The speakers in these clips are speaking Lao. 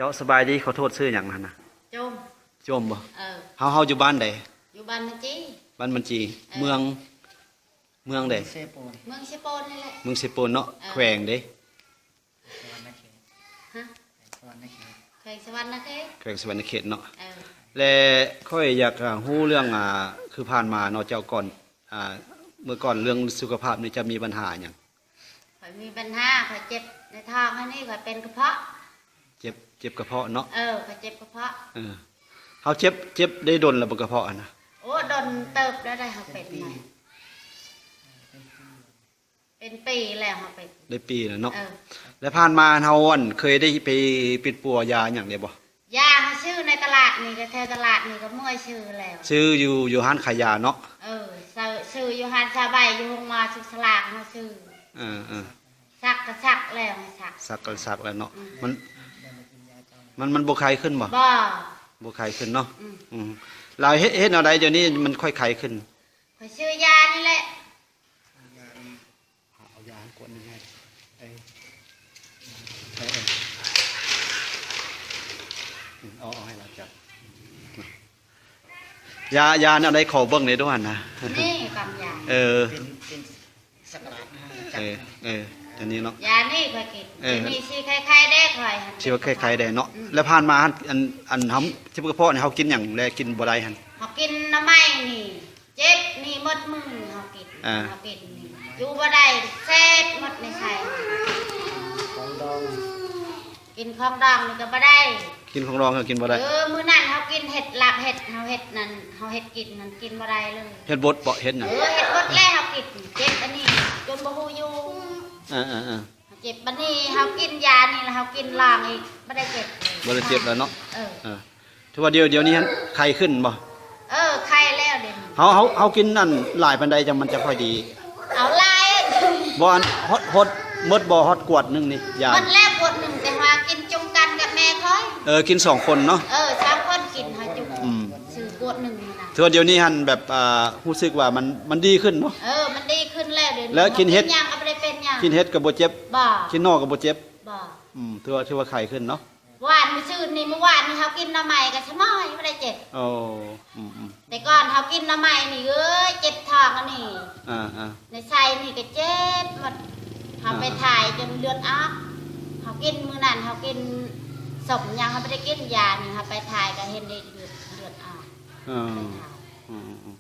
ເຈົ້າ ສະບາຍດີ ຂໍໂທດ ຊື່ຫຍັງຫັ້ນນະ? ຈົ່ມ. ຈົ່ມບໍ່? ເອີ. ເຮົາ ເຮົາຢູ່ບ້ານໃດ? ຢູ່ບ້ານມັນຈີ. ບ້ານມັນຈີ. ເອີ. ເມືອງ ເມືອງໃດ? ເຊໂປນ. ເມືອງເຊໂປນນີ້ແຫຼະ. ເມືອງເຊໂປນເນາະ. ເອີ. ແຂວງເດ? ສະຫວັນນະເຂດ. ຮະ? ສະຫວັນນະເຂດ. ແຂວງສະຫວັນນະເຂດ. ແຂວງສະຫວັນນະເຂດເນາະ. ເອີ. ແລະ ຂ້ອຍຢາກ ອາ ຮູ້ເລື່ອງ ອາ ຄືຜ່ານມາເນາະ ເຈົ້າ ກ່ອນ ອາ ເມື່ອກ່ອນເລື່ອງສຸຂະພາບນີ້ ເຈົ້າມີບັນຫາຫຍັງ? ຂ້ອຍມີບັນຫາ ຂ້ອຍເຈັບໃນທ້ອງອັນນີ້ ຂ້ອຍເປັນກະເພາະ. ເຈັບ ເຈັບກະເພາະເນາະ. ເອີ ຂ້ອຍເຈັບກະເພາະ. ເອີ. ເຮົາເຈັບ ເຈັບໄດ້ດົນແລ້ວບໍ່ ກະເພາະຫັ້ນນະ? ໂອ້ ດົນເຕີບແລ້ວໄດ໋ ເຮົາເປັນນະ. ເປັນປີແລ້ວເຮົາເປັນ. ໄດ້ປີແລ້ວເນາະ. ເອີ. ແລ້ວຜ່ານມາເຮົາ ອັນ ເຄີຍໄດ້ໄປປິ່ນປົວຢາຫຍັງແດ່ບໍ່? ຢາເຮົາຊື້ໃນຕະຫຼາດນີ້ ກໍແຖວຕະຫຼາດນີ້ກໍເມື່ອຍຊື້ແລ້ວ. ຊື້ຢູ່ ຢູ່ຮ້ານຂາຍຢາເນາະ? ເອີ ຊື້ ຊື້ຢູ່ຮ້ານຊາວໃບ ຢູ່ໂຮງໝໍສຸກສະຫຼາກເຮົາຊື້. ເອີ ເອີ. ສັກກໍສັກແລ້ວ ສັກ. ສັກກໍສັກແລ້ວເນາະ. ອືມ. ມັນ ມັນ ມັນບໍ່ໄຄຂຶ້ນບໍ່? ບໍ່. ບໍ່ໄຄຂຶ້ນເນາະ. ອືມ. ອືມ. ແລ້ວເຮັດ ເຮັດແນວໃດດຽວນີ້ມັນຄ່ອຍໄຄຂຶ້ນ? ຂ້ອຍຊື້ຢານີ້ແຫຼະ. ເອົາຢາໃຫ້ກວດໜຶ່ງໃຫ້. ເອີ ເອີ ເອີ ເອົາ ເອົາໃຫ້ລາວຈັບ. ຢາ ຢາແນວໃດ ຂໍເບິ່ງແດ່ດູຫັ້ນນະ. ນີ້ກຳຢາ. ເອີ. ເປັນ ເປັນສັກກະຫຼາດນະ. ເອີ ເອີ ຕົວນີ້ເນາະ. ຢານີ້ຂ້ອຍກິນ. ເອີ. ຕົວນີ້ຊິໄຄໆແດ່ຂ້ອຍ. ຊິວ່າໄຄໆແດ່ເນາະ. ອືມ. ແລ້ວຜ່ານມາຫັ້ນ ອັນ ອັນເຮົາເຈັບກະເພາະນີ້ ເຮົາກິນຫຍັງແລະກິນບໍ່ໄດ້ຫັ້ນ? ເຮົາກິນໜໍ່ໄມ້ນີ້. ເຈັບນີ້ໝົດມື້ເຮົາກິນ. ອ່າ. ເຮົາກິນນີ້ຢູ່ບໍ່ໄດ້ ເສບໝົດໃນໄສ້. ຂອງດອງ ກິນຂອງດອງນີ້ກໍບໍ່ໄດ້. ກິນຂອງດອງກໍກິນບໍ່ໄດ້. ເອີ ມື້ນັ້ນເຮົາກິນເຫັດລາບເຫັດ ເຮົາເຮັດນັ້ນ ເຮົາເຮັດກິນນັ້ນ ກິນບໍ່ໄດ້ເລີຍ. ເຮັດບົດເບາະ ເຮັດນັ້ນ. ເອີ ເຮັດບົດແລ້ວເຮົາກິນ ເຈັບອັນນີ້ຈົນບໍ່ຮູ້ຢູ່. ເອີໆໆ. ເຮົາເຈັບ ບັດນີ້ເຮົາກິນຢານີ້ແລ້ວເຮົາກິນລອງອີກ ບໍ່ໄດ້ເຈັບ. ບໍ່ໄດ້ເຈັບແລ້ວເນາະ. ເອີ. ເອີ. ຖືວ່າດຽວ ດຽວນີ້ຫັ້ນໄຄຂຶ້ນບໍ່? ເອີ ໄຄແລ້ວດຽວນີ້. ເຮົາ ເຮົາ ເຮົາກິນນັ້ນຫຼາຍປານໃດຈັ່ງມັນຈະຄ່ອຍດີ? ເອົາຫຼາຍ. ບໍ່ ອັນ ຮອດ ຮອດໝົດບໍ່ ຮອດກວດໜຶ່ງນີ້ ຢາ? ໝົດແລ້ວກວດໜຶ່ງ ແຕ່ວ່າກິນຈຸ່ມກັນກັບແມ່ຂ້ອຍ. ເອີ ກິນສອງຄົນເນາະ. ເອີ ສອງຄົນກິນ ເຮົາຈຸ່ມ. ອືມ. ຊື້ກວດໜຶ່ງນີ້ນະ. ຖືວ່າດຽວນີ້ຫັ້ນແບບ ອ່າ ຮູ້ສຶກວ່າມັນ ມັນດີຂຶ້ນເນາະ? ເອີ ມັນດີຂຶ້ນແລ້ວດຽວນີ້. ແລ້ວກິນເຫັດ ກິນຫຍັງກໍບໍ່ໄດ້ເປັນຫຍັງ. ກິນເຫັດກໍບໍ່ເຈັບ. ບໍ່. ກິນໜໍ່ກໍບໍ່ເຈັບ. ບໍ່. ອືມ ຖືວ່າ ຖືວ່າໄຄຂຶ້ນເນາະ. ວານມື້ຊືນນີ້ ມື້ວານນີ້ເຮົາກິນໜໍ່ໄມ້ກໍສະໝອຍ ບໍ່ໄດ້ເຈັບ. ໂອ້ ອືມໆ. ແຕ່ກ່ອນເຮົາກິນໜໍ່ໄມ້ນີ້ ເອີຍ ເຈັບທ້ອງອັນນີ້. ອ່າໆ. ໃນໄສ້ນີ້ກໍເຈັບໝົດ. ເຮົາໄປຖ່າຍຈົນເລືອດອອກ. ເຮົາກິນມື້ນັ້ນ ເຮົາກິນສົ້ມຫຍັງ ເຮົາບໍ່ໄດ້ກິນຢານີ້ ເຮົາໄປຖ່າຍກໍເຫັນໄດ້ເລືອດ ເລືອດອອກ. ເອີ. ໄປຖ່າຍ. ອືມ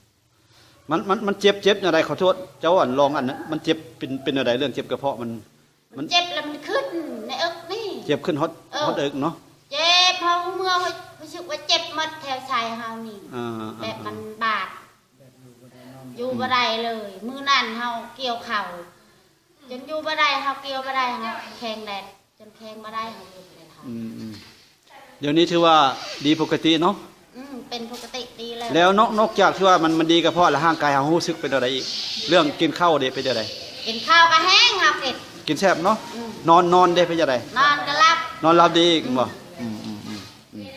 ໆ. ມັນ ມັນ ມັນເຈັບ ເຈັບແນວໃດ? ຂໍໂທດ ເຈົ້າ ອັນ ລອງ ອັນ ມັນເຈັບເປັນ ເປັນແນວໃດ ເລື່ອງເຈັບກະເພາະ? ມັນ ມັນ ມັນເຈັບແລ້ວມັນຂຶ້ນໃນເອິກນີ້. ເຈັບຂຶ້ນຮອດ ເອີ ຮອດເອິກເນາະ. ເຈັບ ເຮົາເມື່ອ ຮູ້ສຶກວ່າເຈັບໝົດແຖວໄສ້ເຮົານີ້. ອ່າໆໆ. ແບບມັນບາດ ຢູ່ບໍ່ໄດ້ເລີຍ. ມື້ນັ້ນເຮົາກ່ຽວເຂົ້າ ຈົນຢູ່ບໍ່ໄດ້ ເຮົາກ່ຽວບໍ່ໄດ້ ເຮົາແຂງແດດ ຈົນແຂງບໍ່ໄດ້ ເຮົາຢູ່ບໍ່ໄດ້. ອືມໆ. ດຽວນີ້ຖືວ່າດີປົກກະຕິເນາະ? ອືມ ເປັນປົກກະຕິດີແລ້ວ. ແລ້ວນອກ ນອກຈາກທີ່ວ່າມັນ ມັນດີກະເພາະແລ້ວ ຮ່າງກາຍເຮົາຮູ້ສຶກເປັນແນວໃດອີກ? ເລື່ອງກິນເຂົ້າເດ ເປັນຈັ່ງໃດ? ກິນເຂົ້າກໍແຮງ ເຮົາກິນ ກິນແຊບເນາະ. ອືມ. ນອນ ນອນເດ ເປັນຈັ່ງໃດ? ນອນກໍຫຼັບ. ນອນຫຼັບດີອີກ ອືມ ບໍ່? ອືມໆໆ.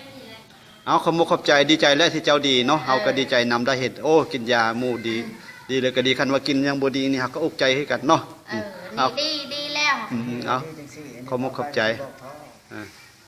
ເອົາ ຂອບມຸກຂອບໃຈ ດີໃຈແຫຼະທີ່ເຈົ້າດີເນາະ. ເອີ ເຮົາກໍດີໃຈນຳ ໄດ້ເຫັນ ໂອ້ ກິນຢາໝູ່ດີ ອືມ ດີເລີຍກໍດີ. ຄັນວ່າກິນຫຍັງບໍ່ດີນີ້ ເຮົາກໍອຸກໃຈຄືກັນເນາະ. ເອີ ອືມ ນີ້ ເອົາ ດີ ດີແລ້ວ. ອືມໆ. ເອົາ ຂອບມຸກຂອບໃຈ. ເອີ.